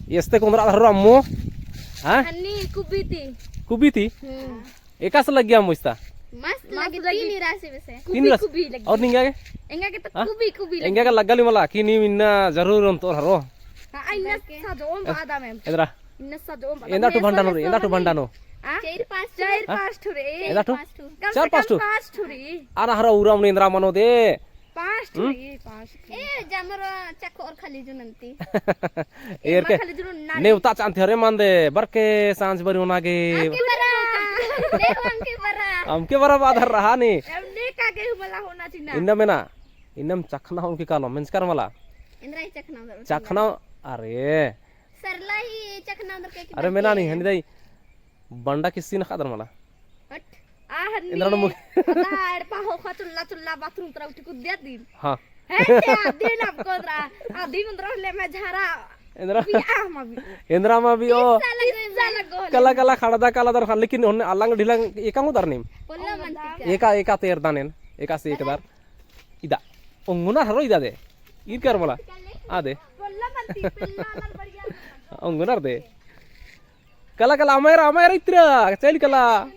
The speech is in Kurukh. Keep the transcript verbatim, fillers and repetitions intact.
एस्ते कोंदरा हरो अम्मो? हाँ? हन्नी कुबी ती। कुबी ती? हम्म। एकासे लग्गी अम्मो इस्ता? मस्त लग्गी, तीन रासी बेसे। तीन रासी? कुबी लग्गी। और निंगा गे? एंगा गे तो हाँ? कुबी, कुबी लग्गी। एंगा गे लग्गा ली मला, कि नीम इन्ना जरूर ओन्तोर हरो। हाँ, इन्ना सजोम बादा में। एन्दरा? इन्ना सजोम बादा। एन्दा ठू भंडानो रे, एन्दा ठू भंडानो। हाँ? चार पाँच ठू। चार पाँच ठू रे। एन्दा ठू? कम से कम पाँच ठू। पाँच ठू रे। अरा हरा उराम ने एन्दरा मनो दे। पाँच ठू हम्म? ई पाँच ठू। ए, जामर चख और खाली जो नन्ती। एरके। खाली जो ना। नेवता चान्ती हरे मान दे, बरके सांझ बरी ओना गे। अमके बरा। ले अमके बरा। अमके बरा बादर रहा नी। एम ने का गे मला होना चिना। इन्ना मेना, इन्नम चखना हो उनके कालो, मेंजकर मला। एन्दरा ही चखना उन्दर। चखना, अरे। सरला ही चखना उन्दर के अरे मेना नी, हनी दई। बंडा किस्सी नखा दर मला। हट। आ हन्नी। एन्दरा नमु- अदा एड़पा होखा चुल्ला चुल्ला बाथरूम तरा उठी कुद्दिया दिन। हाँ। हे ते आ दिन अब कोदरा। आ दिन उन्दरा ले मैं झारा। एन्दरा। भी आ मा भी। एन्दरा मा भी ओ। किस्सा लगो, किस्सा लगो। कला कला खड़दा कला दर हाँ, लेकिन होन्ने अलंग ढिलंग एका उदर नीम। पोल्ला मनती का। एका, एका तेर दानेन। एका से एक दर। इदा। ओंगुना हरो इदा दे। ईद कर मला। आ दे। पोल्ला मनती, पोल्ला नल बढ़िया। ओंगुना दे। कला कला अमायर अमायर इत्रा चल कला।